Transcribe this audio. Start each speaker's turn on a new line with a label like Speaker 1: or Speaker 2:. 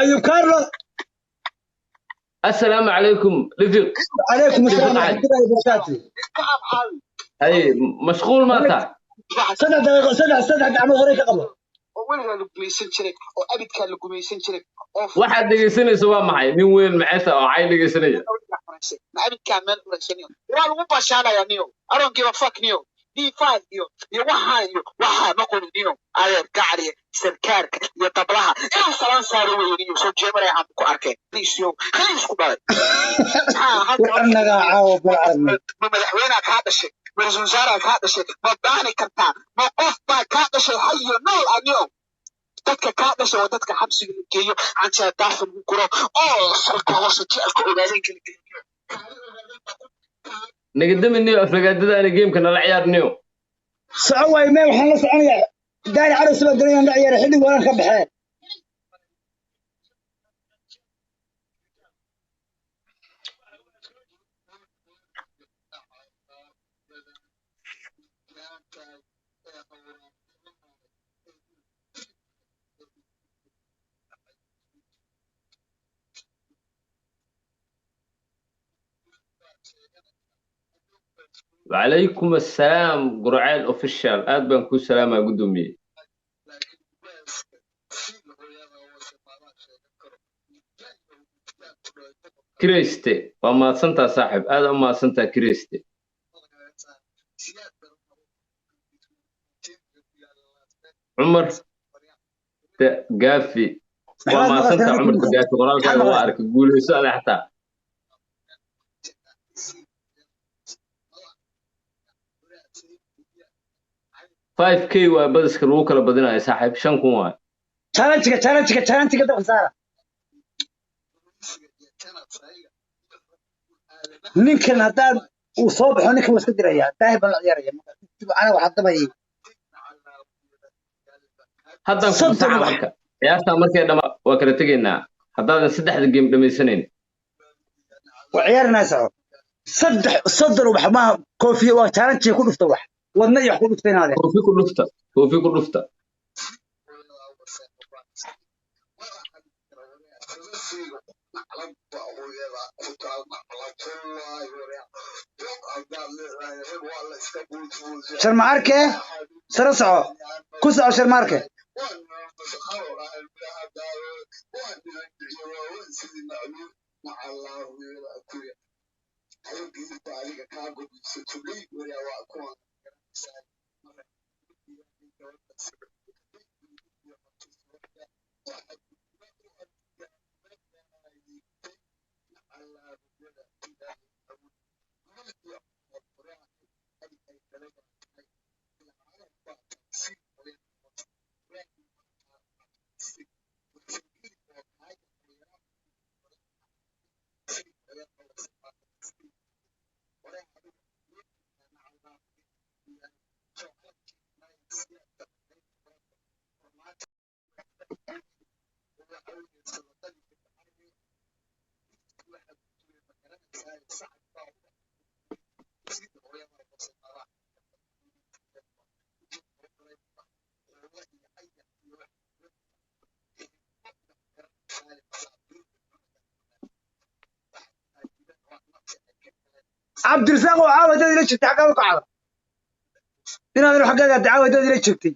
Speaker 1: Ayub Carlo.
Speaker 2: Assalaamu calaykum, Lifiq.
Speaker 1: Calaykum asalaam
Speaker 2: Lifiq.
Speaker 1: Waraxmatullahi wabarakaatu.
Speaker 2: Hay, mashquul ma tahay?
Speaker 1: 3 daqiiqo, saddex gacmood horey ka qabo.
Speaker 3: Oo weligaa la gumaysan jiray, oo abidkaa la gumaysan jiray, oo
Speaker 2: Waxaad dhegaysanaysa waa maxay? Nin weyn maxayta oo cay dhegaysanaya?
Speaker 3: Ma abidkaa meel uraysaniyo waa lagu bashaalayaa niyo. I don't give a fuck niyo. D5 iyo waxaa iyo waxaa ma qorin niyo. Adeer gacaliya, sarkaarka iyo dablaha inuu salaan saaro weeye niyo. Soo jeemanaya aan ku arkeen liisyo khaliis ku dhalay.
Speaker 1: Annagaa caawa bal aragnay.
Speaker 3: Ma madaxweynea kaa dhashay? Ma ra-iisul wasaaraa kaa dhashay? Ma baani kartaa? Ma qof baa kaa dhashay hayo nool aniyo? Dadka kaa dhashay waa dadka xabsiga la geeyo, canjaa daafa lagu guro, oo salka hoose jecelka ogaadeenka la geeyo.
Speaker 2: Nagadami niyo, aflagaadadaana gameka nala ciyaar niyo.
Speaker 1: Soco waay mee, waxaan la soconayaa Daari Carows baan doonayaan la ciyaaray xilli waran ka baxee.
Speaker 2: Wacalaykum assalaam, Gurceel Official, aad baan kuu salaamaa, guddoomiye. Kireyste, waa mahadsantaa saaxib, aad u mahadsantaa Kireyste. Cumar Gaafi, waa
Speaker 1: Maxaad
Speaker 2: mahadsantaa.
Speaker 1: maqashay?
Speaker 2: Cumar Gaafi, qoraalkaaga waa arkay. Guuleyso ade xataa. 5K waa badiska lagu kala badinayo saaxiib, 5000 waay.
Speaker 1: Challenge-ga, challenge-ga, challenge-ga dabka saara. Ninkan haddaan uu soo baxo, ninkan waa iska dirayaa. Daahir baan la ciyaaraya ana waxaa dabayay.
Speaker 2: Haddaan ku
Speaker 1: 30
Speaker 2: fasaxa
Speaker 1: ubax.
Speaker 2: Marka ciyaartaa markay dhama waa kala tegaynaa haddaadan saddexda game dhamaysanayn.
Speaker 1: Waa ciyaarinaa, soco. 3 30 ubax maaha koofiya, waa challenge ku dhufta, wax wadna iyo wax ku dhufta inaadeen.
Speaker 2: Koofi ku dhufta, koofi ku dhufta.
Speaker 1: Sharma arke, sare soco, ku soco Sharma arke. Cabdirasaaq oo caawa dad ila joogtay, xaggaa u kacda inaadan xaggaaga caawa dad ila joogtay.